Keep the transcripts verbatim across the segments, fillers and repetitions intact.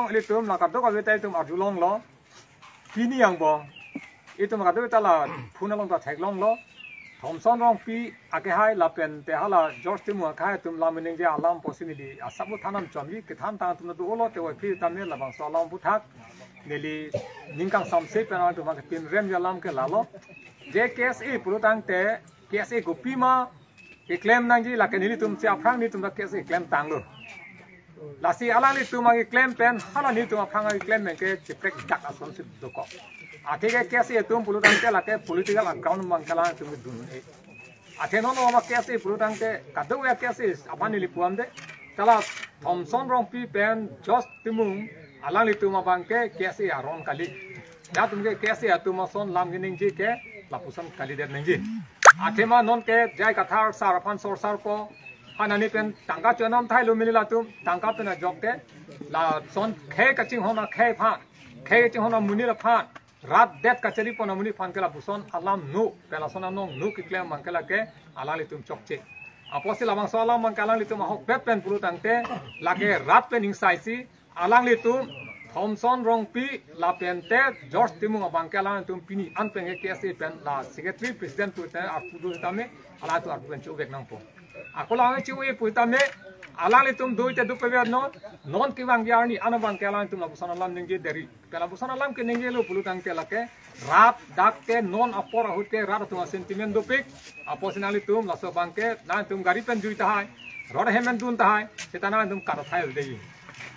Ilitum la kadokave ta itum arjulonglo. Pini angbong itum kadokave ta la phone along ta theklonglo. Thomson Rongpi akehai lapen te hala George Timung akehai atum lam ningje alam pusi neli asap thanam chomji, kethan tang atum do-olo, te wai phi tame labangso alam aphuthak neli ning kangsamse pen atum ke pinrem alam ke lalo. Je K S A pulo tangte K S A kopima keklem nangji, lake nelitum si aphrang nelitum ta K S A keklem tanglo. Lasi alanglitum akeklem pen hala nelitum aphrang akeklem pen ke chiprek dak asonsi dokok. Athe ke K S A atum pulo tangte lake political ground abang ke alanglitum kedun-e. Athe non ma K S A pulo tangte kadokave K S A aphan neli pu-an de. Hala Thomson Rongpi pen George Timung alanglitum abang ke K S A aron kali. Latum ke K S A atum ason lam keningje ke lapuson kalidet ningje. Athema non ke J I Kathar sar aphan sorsarpo. Hanani pen tangka chonam thailo mini latum, tangka pen ajok ke lason khei kachinghon akhei aphan, khei kachinghon amonit aphan, rat det kachari pon amonit aphan ke lapuson alam nu, pen lason anong nu keklem abang ke lake alanglitum chokche. Apotsi labangso alam abang ke alanglitum ahokpet pen pulo tangte lake rat pen ingsaisi alanglitum Thomson Rongpi lapen te George Timung abang ke alanglitum pini an pen ke K S A pen la secretary president pu te arpu do tame alanglitum arpu pen chuvek nangpo. Ako lang chu-e pu tame alanglitum do te do pebe non, non kevangji arni an abang ke alanglitum lapuson alam ningje deri. Ke lapuson alam keningjelo pulo tangte lake rat dak ke non apor ahut ke rat atum asentiment dopik. Apotsi nanglitum laso abang ke nangtum gari pen jui tahai, rod hemen dun tahai, seta nangtum kar tahai dei.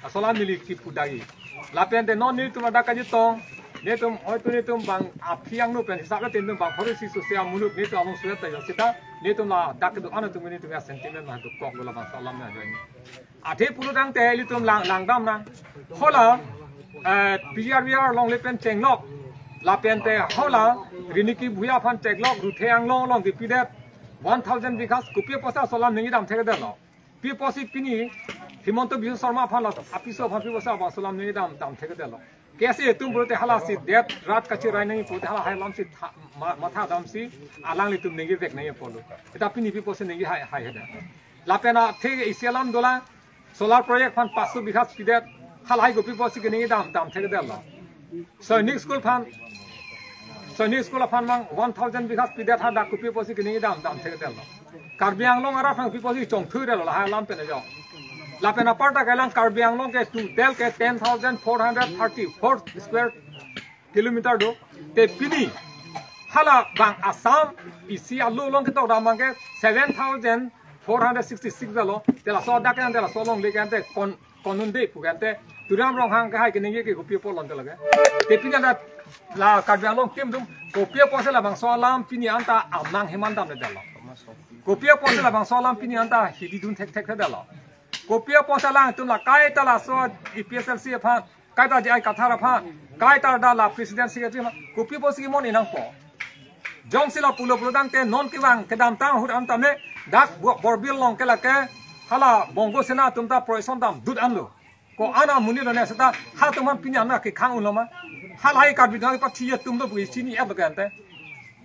Laso alam neli kipu dagi. Lapen te non nelitum adak kachetong, nelitum hoitu nelitum bang aphi angno pen hisap le nelitum bang pharo si sose amunuk nelitum amung suet ta jo seta nelitum ladak kedo-an atum nelitum asentiment ma dokoklo labangso alam na jo ni. Athe pulo tangte ilitum lang langdam nang. Hala eh, P G R V R along le pen chenglok. Lapen te hala Riniki Bhuyan aphan chenglok, Ruthe Anglong along kipidet one thousand bighas, kopi apotsi laso alam ningje dam thekdetlo. Pi apotsi pini Himanta Biswa Sarma aphan la apiso aphan pi apotsi labangso alam ningje dam dam thekdetlo. K S A atum pulote hala si det rat kachirai nangji pulote hala hai alam si tha-, ma-, matha damsi alanglitum ningjevek nangji apotlo. Seta pini pi apotsi ningje hai hai heda. Lapen athe isi alam dolang solar project aphan paso bighas pidet, halahai kopi apotsi keningje dam dam thekdetlo. Sainik School aphan, Sainik School aphan mang one thousand bighas pidet, hadak kopi apotsi keningje dam dam thekdetlo. Karbi Anglong arat aphan kopi apotsi chongthuidetlo lahai alam pen ajo. Lapen aparta kelang Karbi Anglong ke total ke ten thousand four hundred thirty-four square kilometer do. Te pini hala bang Assam isi alu along ketok dam abang ke seven thousand four hundred sixty-six dalo. Te laso adak kan te laso along le kan te kon konun de pu kan te Tuliram Ronghang ke hai keningje ke kopi apot lon te lage. Te pini anta la Karbi Anglong tim dum kopi apotsi labangso alam pini anta amang heman damledetlo. Kopi apotsi labangso alam pini anta hidi dun thekthekdetlo. Kopi apotsi alangtum la kaita laso A P H L C aphan, kaita J I Kathar aphan, kaita dak la president secretary aphan, kopi apotsi kemon-e nangpo. Jongsi la pulo pulo tangte non kevang kedamtang ahut an tame dak Bo-, Borbil along ke lake hala Bongo Sena atum ta procession damdut anlo. Ko-an amonit lo ne seta halatum aphan pini an kekhang unlo ma. Halahai Karbi Anglong pathi atum do pu chini-etlo ke ante.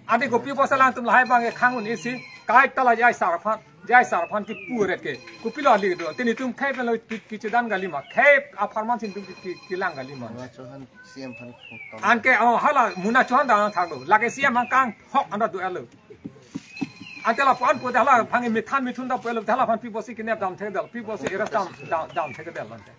Ante kopi apotsi alangtum lahai abang kekhang un-e si kaita la J I sar aphan, J I sar aphan kipu ret ke. Kopilo ali do. Te nelitum khei pen lo ki, kichedan kali ma. Khei apharman si nelitum ki, ki, kelang kali ma. Mona Chauhan C M aphan khoktam. Anke, oh, hala Mona Chauhan dang thaklo. Lake C M abang kangthok anta do-etlo. Ante lapu-an pu hala aphan mithan mithun dam pu-etlo, hala aphan pi apotsi kenep dam thekdetlo, pi apotsi arrest dam, dam, dam thekdetlo ante.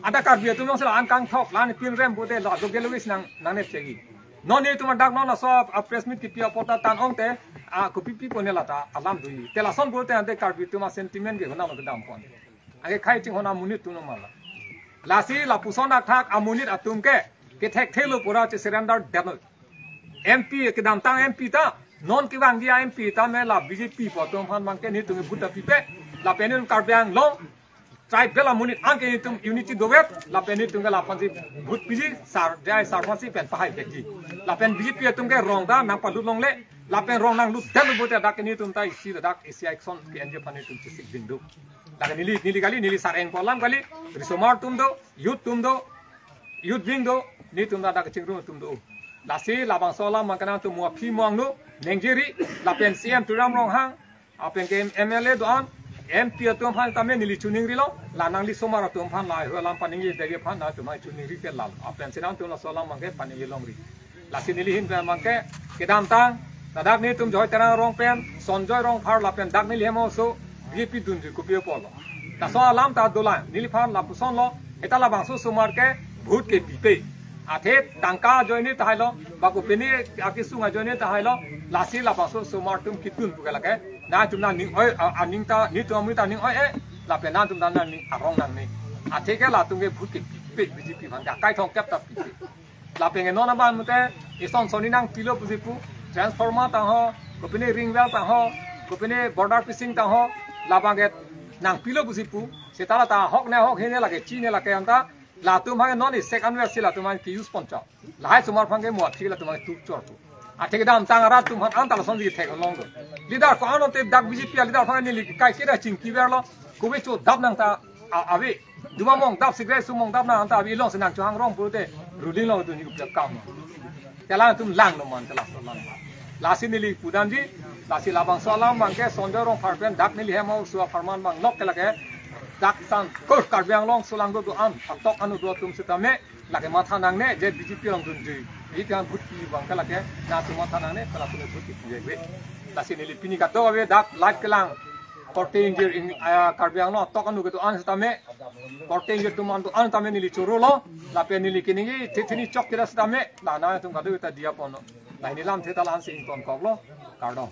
Anta Karbi atum along si la-an kangthok, la-an pinrem pulote la joge loge si nang, nangnep chegi. Non nelitum dak non laso a press meet kipi apot ta tan ong te, a kopi pi pu ne lata alam do-i. Te lason pulote ante Karbi atum asentiment ke hona lo kedam pon. Anke khei chinghon amonit atum lo ma la. Lasi lapuson athak amonit atum ke, kethekthelo pura che surrender detlo. M P kedamtang M P ta, non kevangji a M P tame la B J P pu atum aphan abang ke nelitum vote ta pipe, lapen nelitum Karbi Anglong tribal amonit anke nelitum unity dovet, lapen nelitum ke laphan si vote piji, sar, J I sar aphan si pen pahai vekji. Lapen B J P atum ke rong ta nangpalut longle, lapen rong nanglutdetlo pulote dak nelitum ta isi dak isi action ke-enji aphan nelitum chesik ding do. Dak neli, neli kali, neli sareng pu alam kali, risomar atum do, youth atum do, youth wing do, nelitum ta dak kachingrum atum do. Lasi labangso alam abang ke nangtum mo aphi mo angno, ningje ri, lapen C M Tuliram Ronghang, lapen ke M L A do-an, M P atum aphan tame neli choningrilo, la nangli osomar atum aphan, lahai alam paningjedetji aphan nangtum aphan choningri ke lalo. Lapen si nangtum laso alam abangke paningje longri. Lasi neli ahin pen abangke kedamtang, ladak netum Joy Terang Rong pen, Sonjoy Rongphar lapen dak neli hem oso, B J P dunji kopi apotlo. Laso alam ta dolang, neliphan lapusonlo, eta labangso osomar ke vote ke pipe. Athe tangka ajoine tahailo, ba kopine akesung ajoine tahailo, lasi labangso osomar atum kedun puke lake. Nangtum nangning oi, a-, aning ta, netum amui ta ning oi-e, lapen nangtum ta nangning arong nangne. Athe ke latum ke vote ke pipe, B J P aphan ke akai thomkep ta pipe. Lapen ke non abang mute, ison sonni nangpilo pusi pu, transformer ta ho, kopine ring well ta ho, kopine border fencing ta ho, labang ke nangpilo pusi pu, seta la ta ahok ne ahok hene lake, chine lake anta, latum abang non isek anwer si latum abang ke-use ponchot. Lahai osomar abang ke muat thik latum abang ke tuk chor tu. Athe kedamtang arat atum aphan anta lasonsi thek longlo. Leader ko-an te dak B J P a-leader aphan neli kai kira chingki verlo. Kove chodap nang ta a-, ave. Duma mong dap, cigarette su mong dap nang anta ave, alongsi nangchohang rong pulote ruling along dunji kopi akam. Te alangtum langlo man, te laso lang. Lasi neli pudamji, lasi labangso alam abangke Sonjoy Rongphar pen dak neli hem oso apharman abang lok ke lake. Dak san kur Karbi Anglong solangdo do-an, atok anu do atum sitame, lake matha nangne, je B J P along dunji. B J P along vote pi abangke lake, nangtum matha nangne, te latum vote pi ave. Lasi neli pini kadokave dak live kelang. Korte ingjir ing, ah, Karbi Anglong atok anu kedo-an sitame. Korte ingjir atum an do-an tame neli chorolo. Lapen neli keningje, thethini chok kira sitame. La nangtum kadokave ta diya ponlo. La neli lamthe ta la-ansi ingtonkoklo. Kardom.